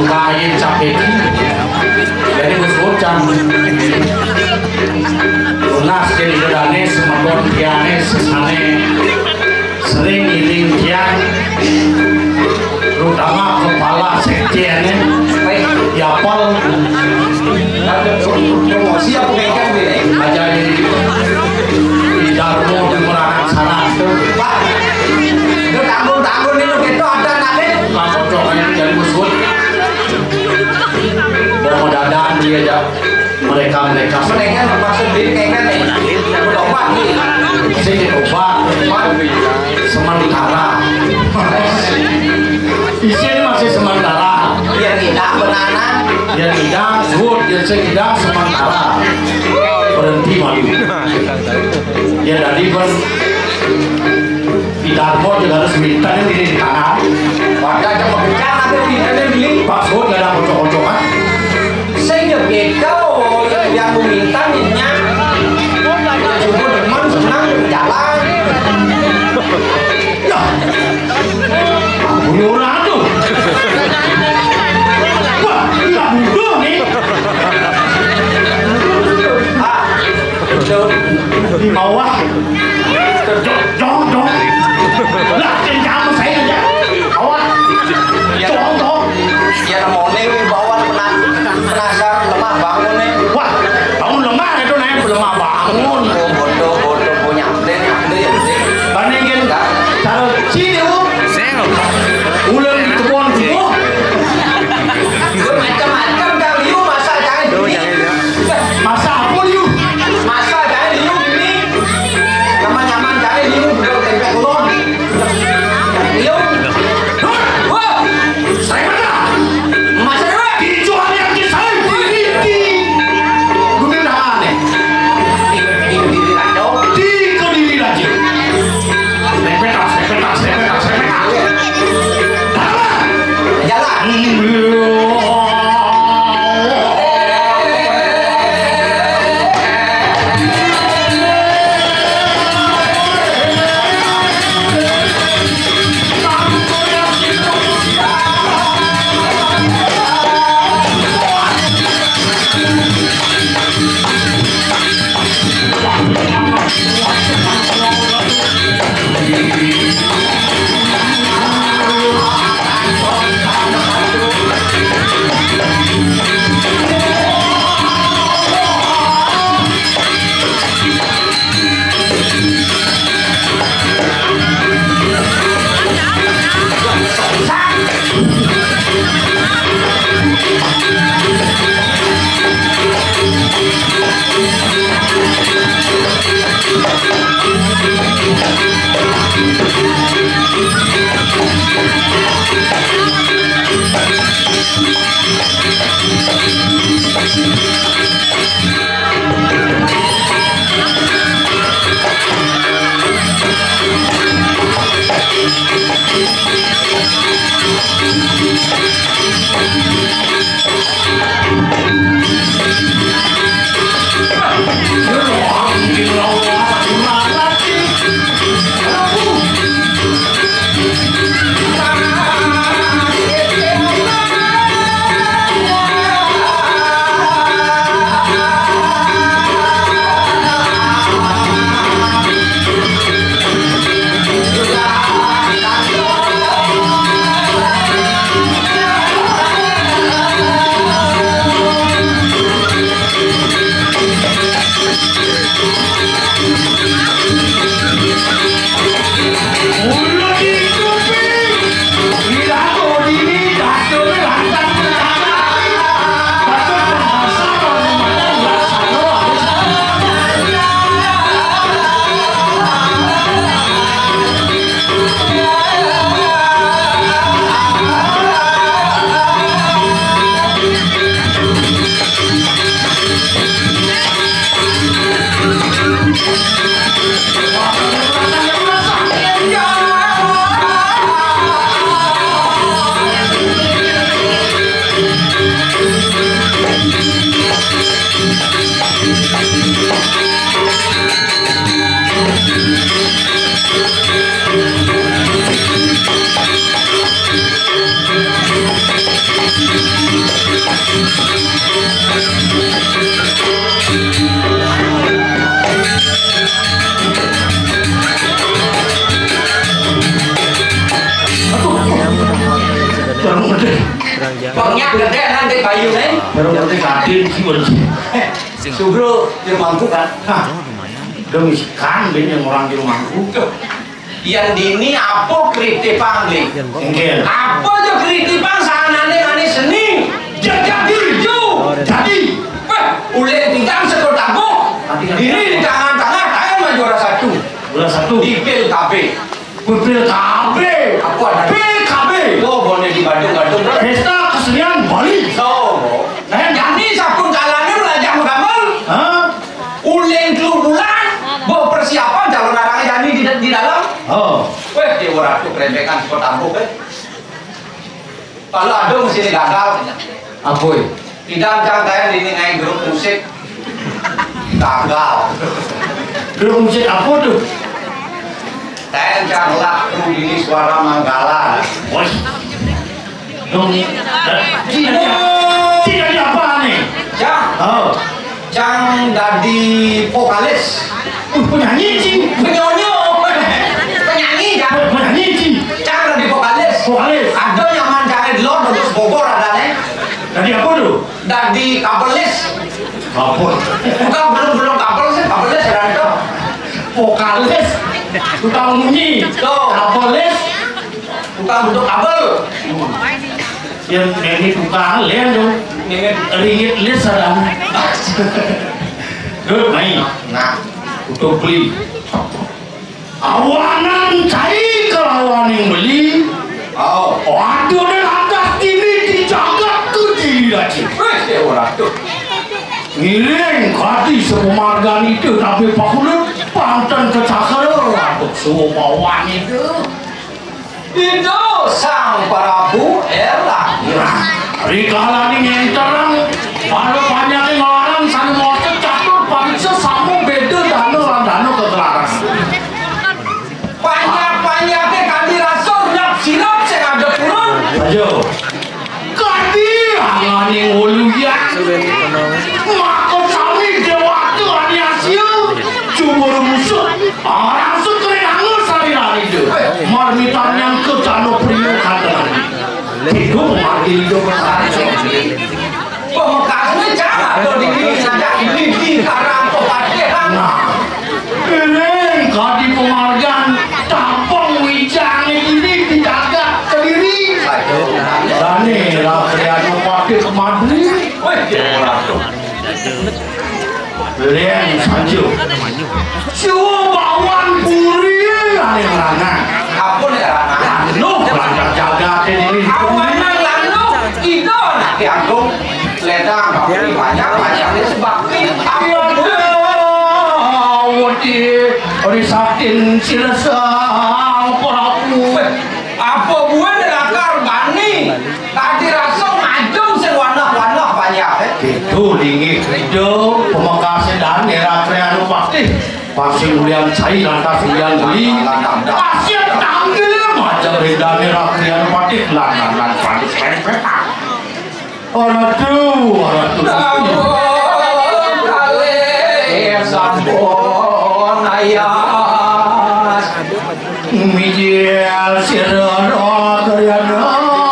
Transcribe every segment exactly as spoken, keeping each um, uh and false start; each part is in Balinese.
Kain capek. Jadi bos bocah. Lunas jadi dodane semeton tiane sesane sering ngiring tiang, terutama kepala sekjen ya. Baik, diapal. Promosi apa kayak kan ini? Aja di, di Darmo di Murahan Saran tuh. Pak, itu tanggung-tanggung itu gitu ada nanti. Langsung coba ini jadi musuh. Mau dadan dia aja. Mereka-mereka. Mereka maksud diri kayak kan nih. Bertobat nih. Sing obat, obat sementara. Isin masih sementara. Yang tidak benar. Yang tidak, suud, yang sing tidak sementara. Berhenti malu. Ya dari ber Pidarmo juga harus minta ini di tangan. Warga aja mau kencang ada di mana beli. Pak Suud gak ada kocok-kocokan. Saya juga beda, oh, yang mau minta minyak. Cukup demen, senang, jalan. Nah, aku punya orang tuh. Wah, iya bodoh nih. Ah, itu di bawah. Jong, jong, jong. Lah, jangan sama saya aja. Bawah. Iya. Jong, jong. Iya, mau nih, bawah pernah penasaran lemah bangun nih. Wah, bangun lemah itu naik lemah bangun. Oh, bodoh, bodoh, punya. Dia nyampe, dia nyampe. Bandingin. Enggak. Terus ngerti. Bengnya gedé nanti bayu nih. Terus ngerti kadin kiwon. Sugro di mangku kan. Nah, dong isikan ben yang orang di mangku. Yang dini apa keriti pangli? Enggak. Apa aja keriti pang sanane ane seni? Jadi. Jadi. Wah, ulih tingkang sekor tabuh. Ini di tangan-tangan, ayo mah juara satu. Juara satu. Di P L K B. P L K B. Apa ada? P L K B. Oh, boleh di Bandung-Bandung. Pesta Kesenian Bali. So, nah, jani sampun kalane belajar gamel. Hah? Uling telu bulan, mbok persiapan calon arange jani di, di dalam. Oh. Weh, di ora tuh krempekan sekor tabuh, eh. Kalau ada mesti gagal. Apa? Tidak, cang, saya ini naik grup musik. Gagal. Grup musik apa tuh? Saya cang lah, grup ini Suara Manggala. Woi. Dong. Tidak, tidak, tidak apa nih? Cang. Oh. Cang dadi vokalis. Uh, penyanyi, Cing. Penyonyo. Penyanyi, Cang. Penyanyi, Cing. Cang dadi vokalis. Vokalis. Ada nyaman cari dulu, terus Bogor ada nih. Dadi apa tuh? Dadi kabelis. Apa? Bukan, belum, belum kabel sih, kabelis ya, itu. Vokalis. Tukang munyi. Tuh. Kabelis. Tukang bentuk kabel. Yang ini tukang lian tuh. Ini ringit lis ada. Dut, mai. Nah, utuh beli. Awanan cai kelawaning beli. Oh. Waduh, dan atas ini dijagat tuh diri lagi. Wis, ya ora tuh. Ngiring kati sepemargan itu tapi pakulut panten kecakar. Waduh, suwawan itu. Ida Sang Prabu Erlangga. Rikalaning enterang, para panyake nglarang sane maca catur pariksa sama beda dana lan dana kekelaran. Panyak-panyake kadi rasa rap sirap sing ada purun. Ayo. Kadi anganing uluyan. Maka sami dewata aniasia. Jumur musuh. Arang sekre angus sari rarida. Marmitan yang kecano priyo kandangan. Hidup mati hidup. Pamekasne cara to dikini saja ini di karang pepatihan. Nah. Iring kadi pamargan tapung wijange diri dijagat kediri. Dane Rakriyana Patih Madri. Wih, Len saja. Subawan puri ane ngrana. Apa nek ngrana? Anu, lancar jagate diri. Awanan lanu, ida anake agung. Ledang, bakti banyak, banyak sebakti. Iya, wedi, risakin sirsa Prabu. Apa buan lakar bani? Tadi rasa ngajeng sing wanah-wanah banyak, eh. Itu linggih Ida, pamekase dan era Krianu Patih. Pasing ulian cai lantas ulian beli. Pasien tanggil macam redane Rakrian Patih lan lan Padis Pempet. Aduh, aduh. Dawuh kalih sampun ayas. Mijil sira Rakrian Patih.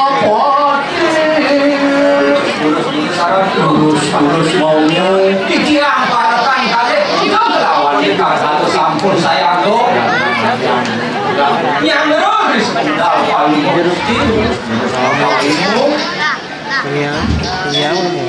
Lurus, lurus, maunya. Titiang parekan kalih, kita kelawan ingkang satus sampun sayaga. Yang terus, dal paling gusti. Ini, ini.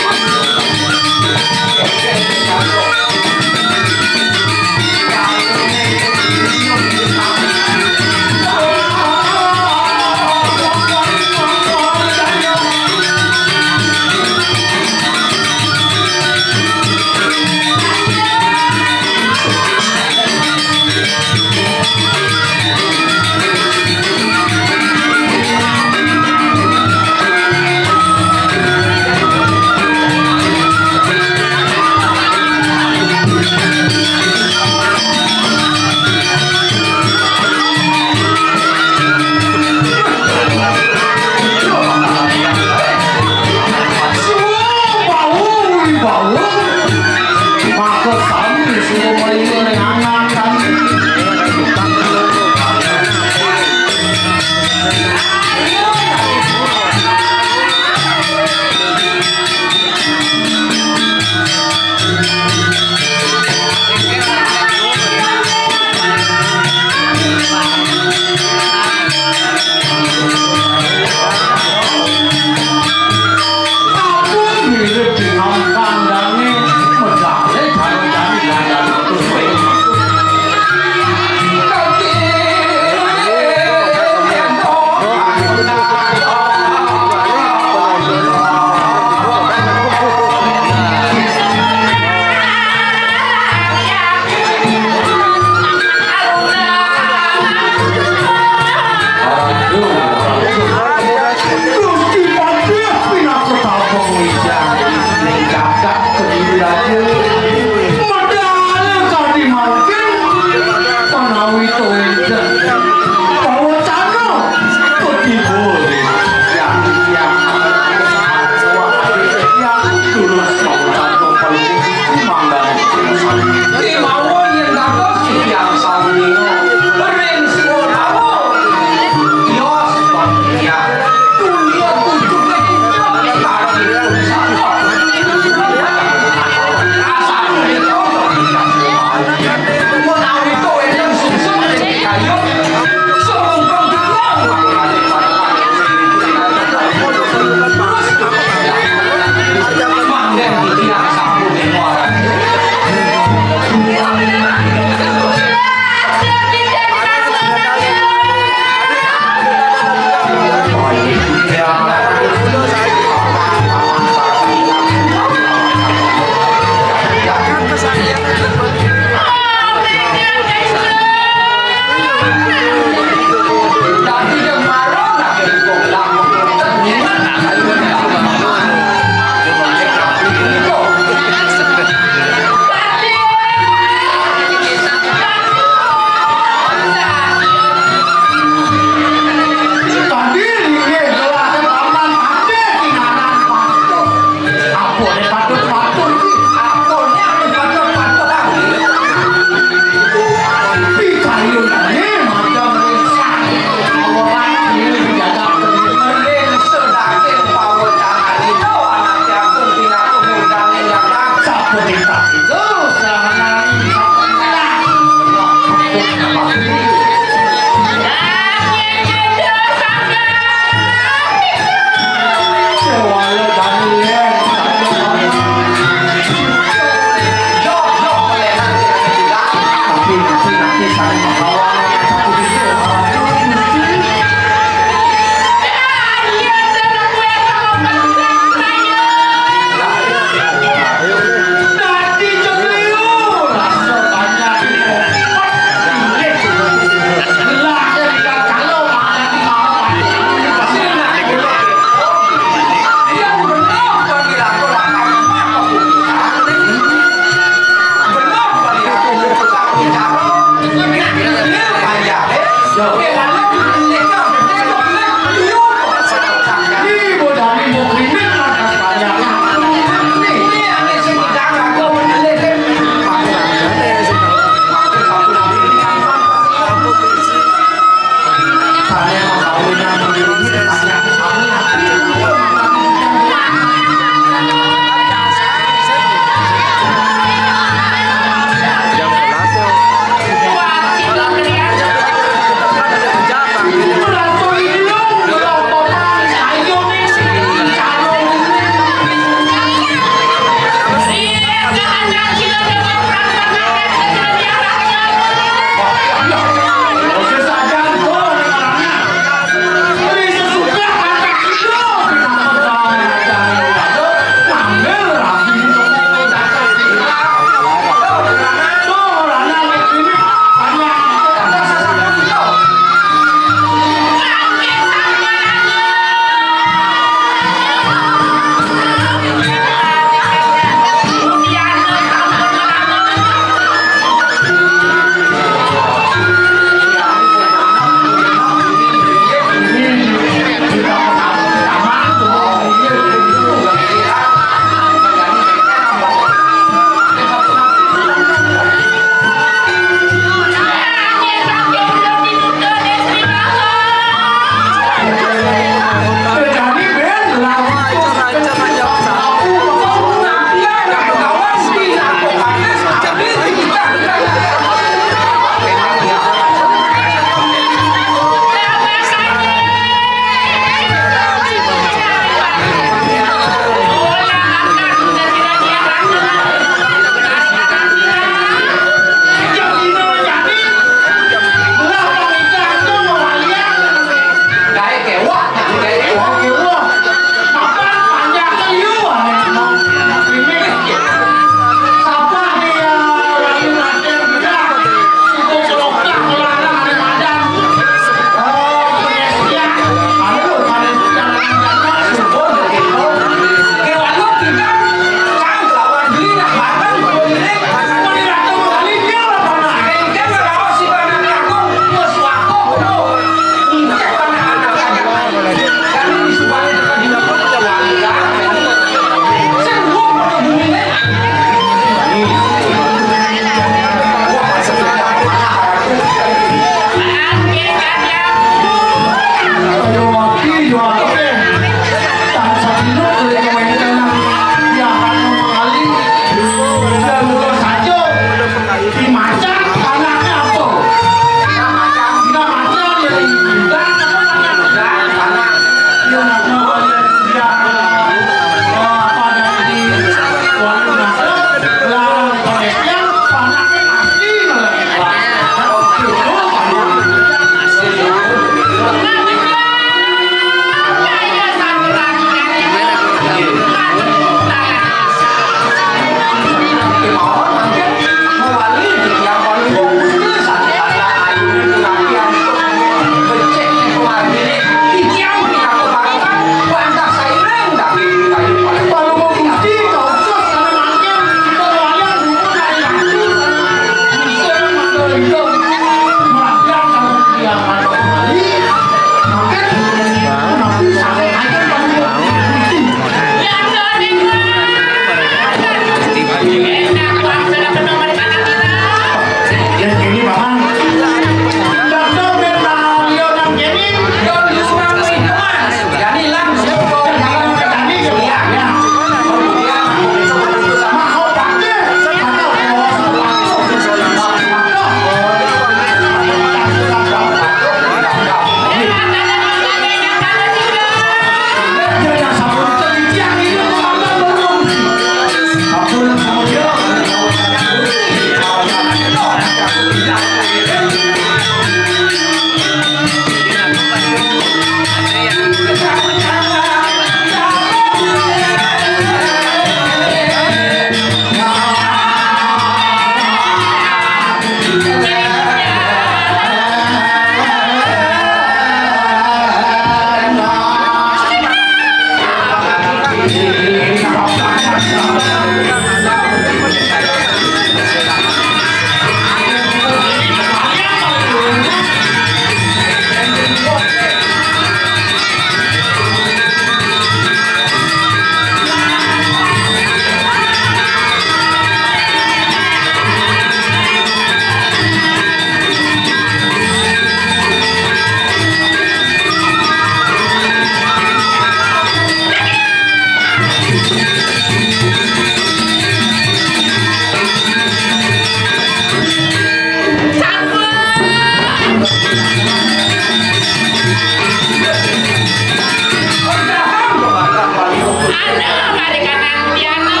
Aduh, kari kanan piano.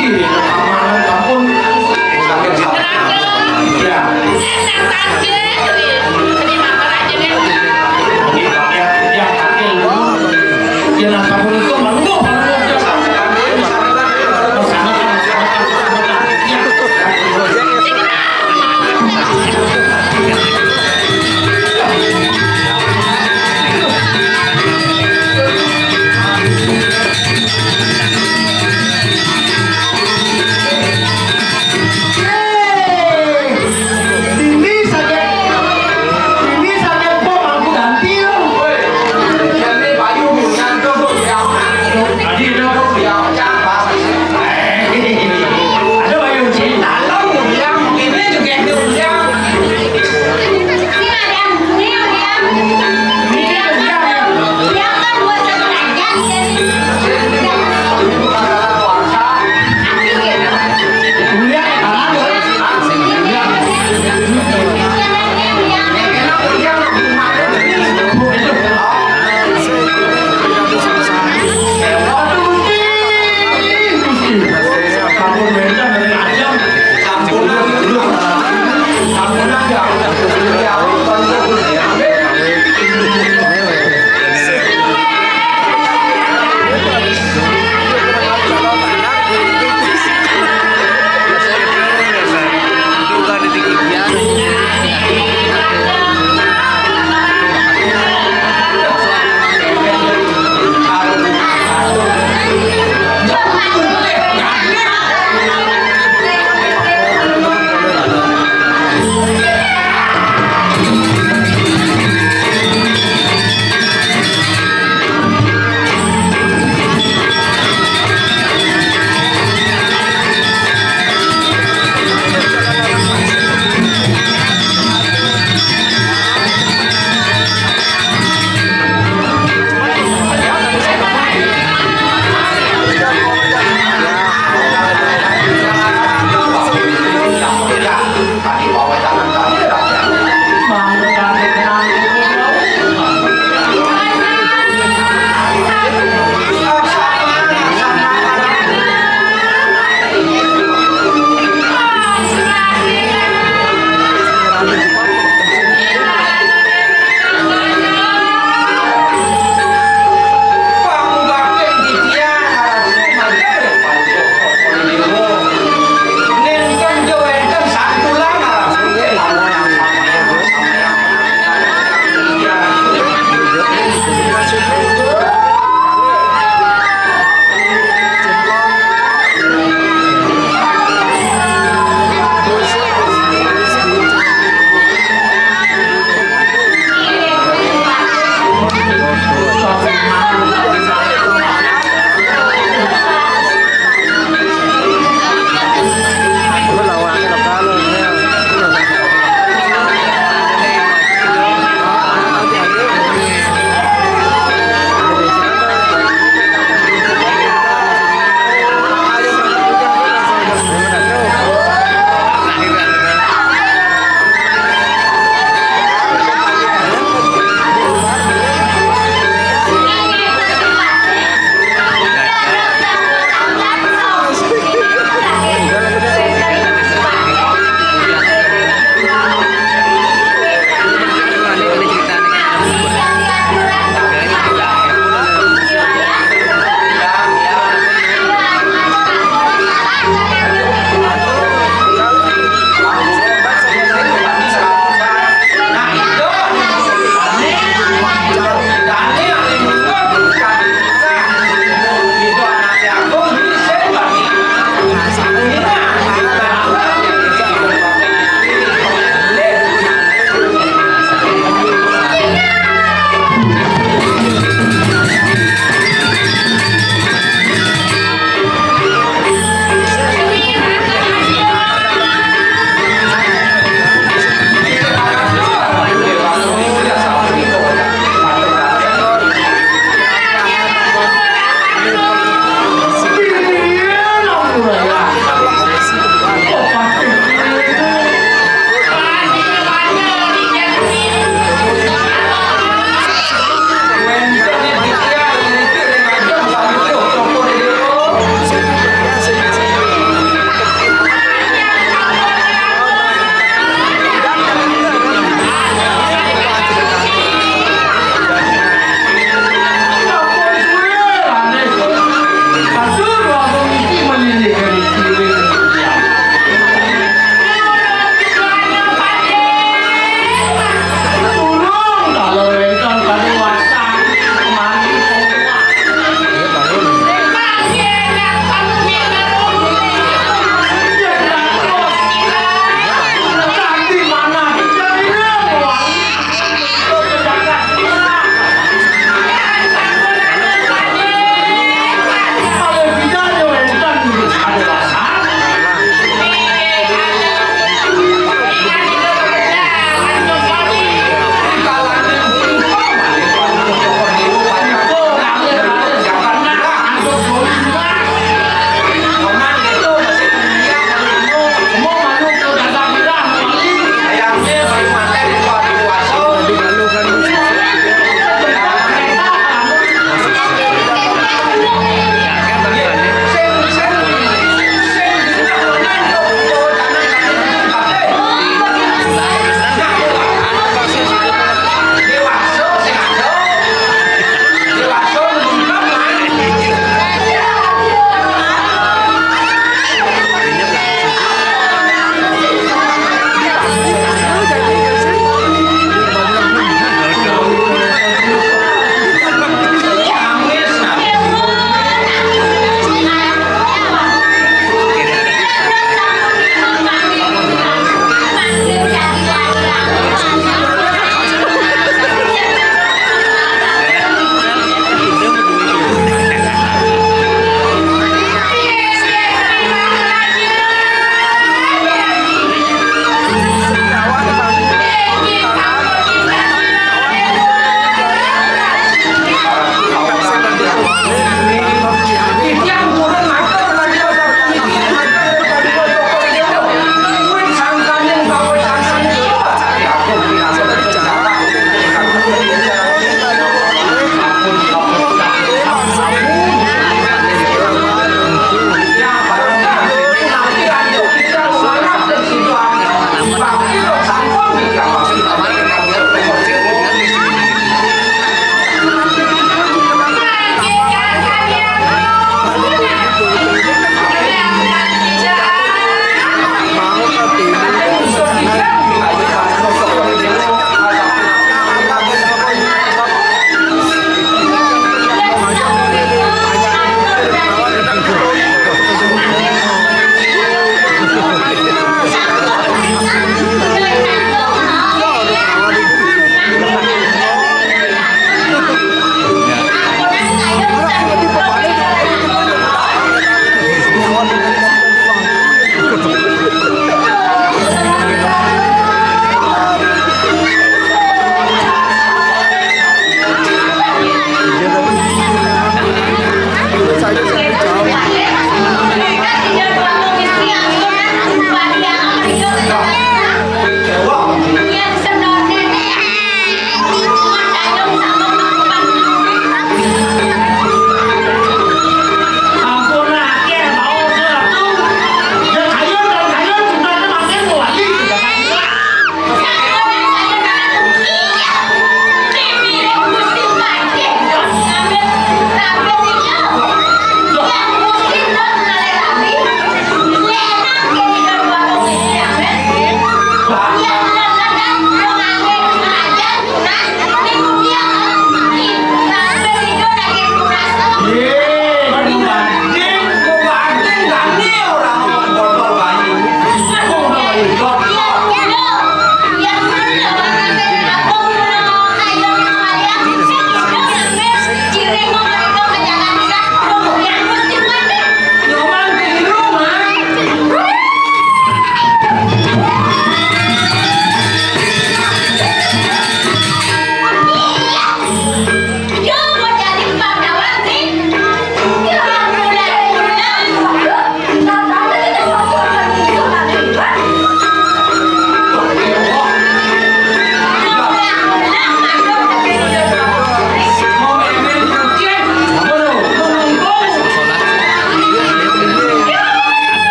Iya, aman, ampun. Neraka. Ya. Enak saja, jadi, jadi makan aja deh. Iya, iya, iya, iya. Ya, nah, ampun itu, malu, malu, malu.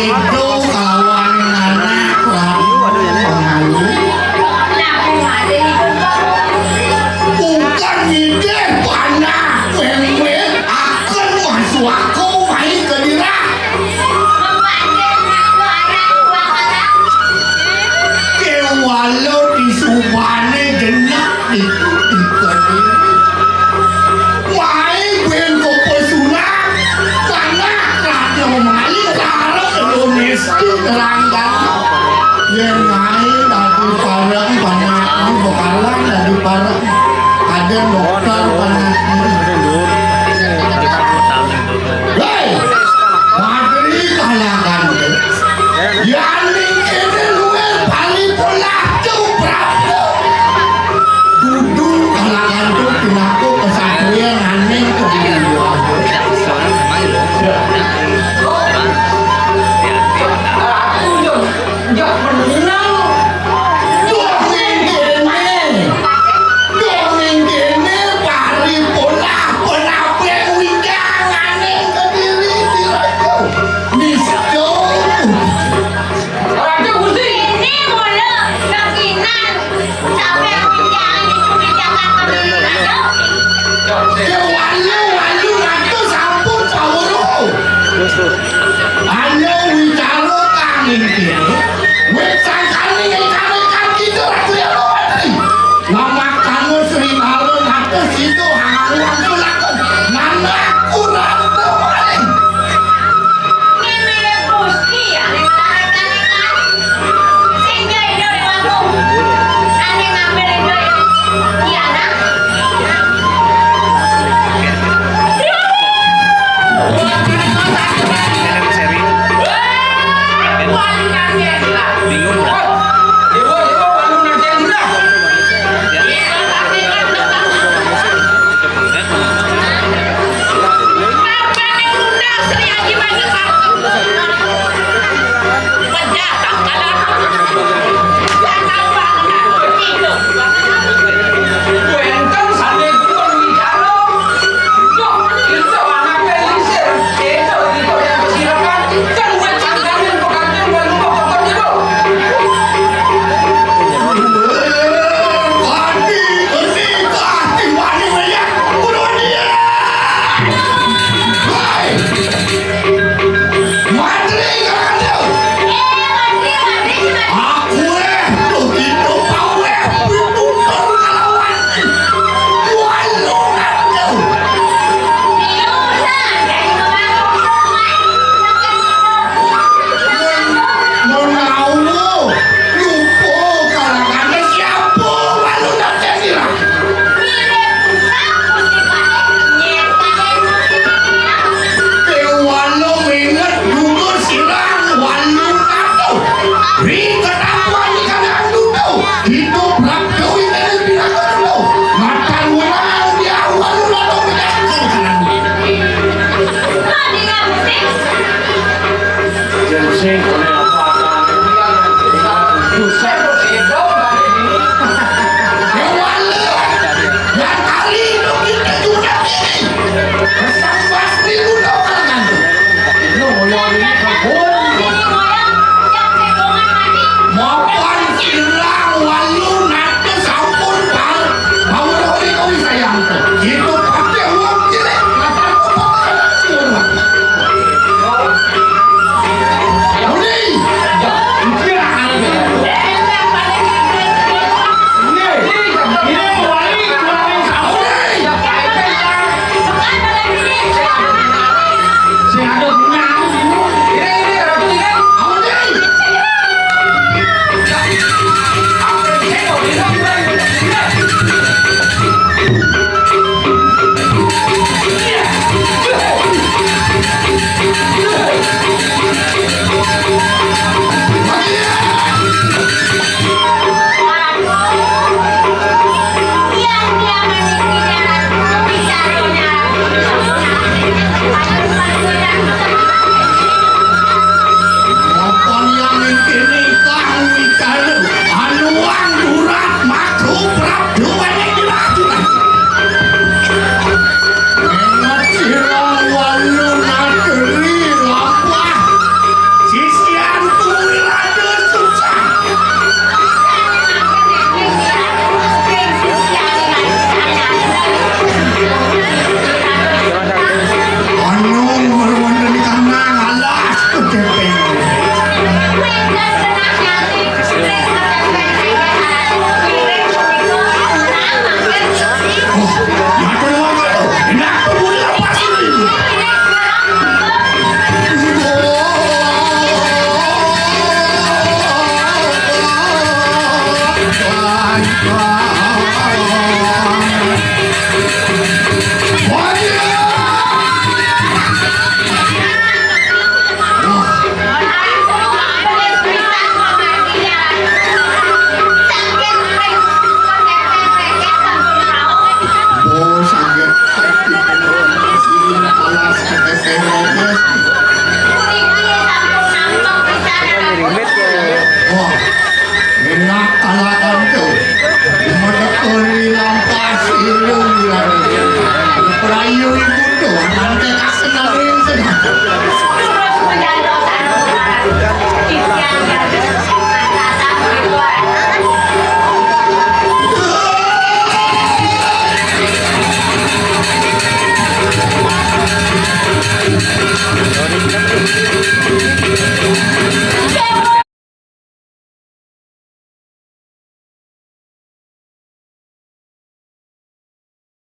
Itu kalawan anak Ratu Pangalu. Bukan ngidih panah, wéwé akan masuaka mai ka dirah. Kéwala disubané jenek ditu di kediri. Mai buin ka pesunak, panah Ratu Pangalu sareng Lunis. Terangkan. Yén nyai dadi pareng, panakné bakalan dadi pareng. Ada dokter panakné. Héi, madri kalakan. Yén ning kéné luwih pali polah tu prapta. Dudu kalakan tu pinaka kesatria nganing kediri. Aku yo, yo menang. Duh ning kéné. Duh ning kéné pari polah penapih wijangané kediri diraja. Nisca. Raja Gusti. Ini mula kakinan. Sampai wijangan itu dijaga kediri raja. Walu, walu ratus sampun sawruh. Hanya wicara kang ing kéné. Wit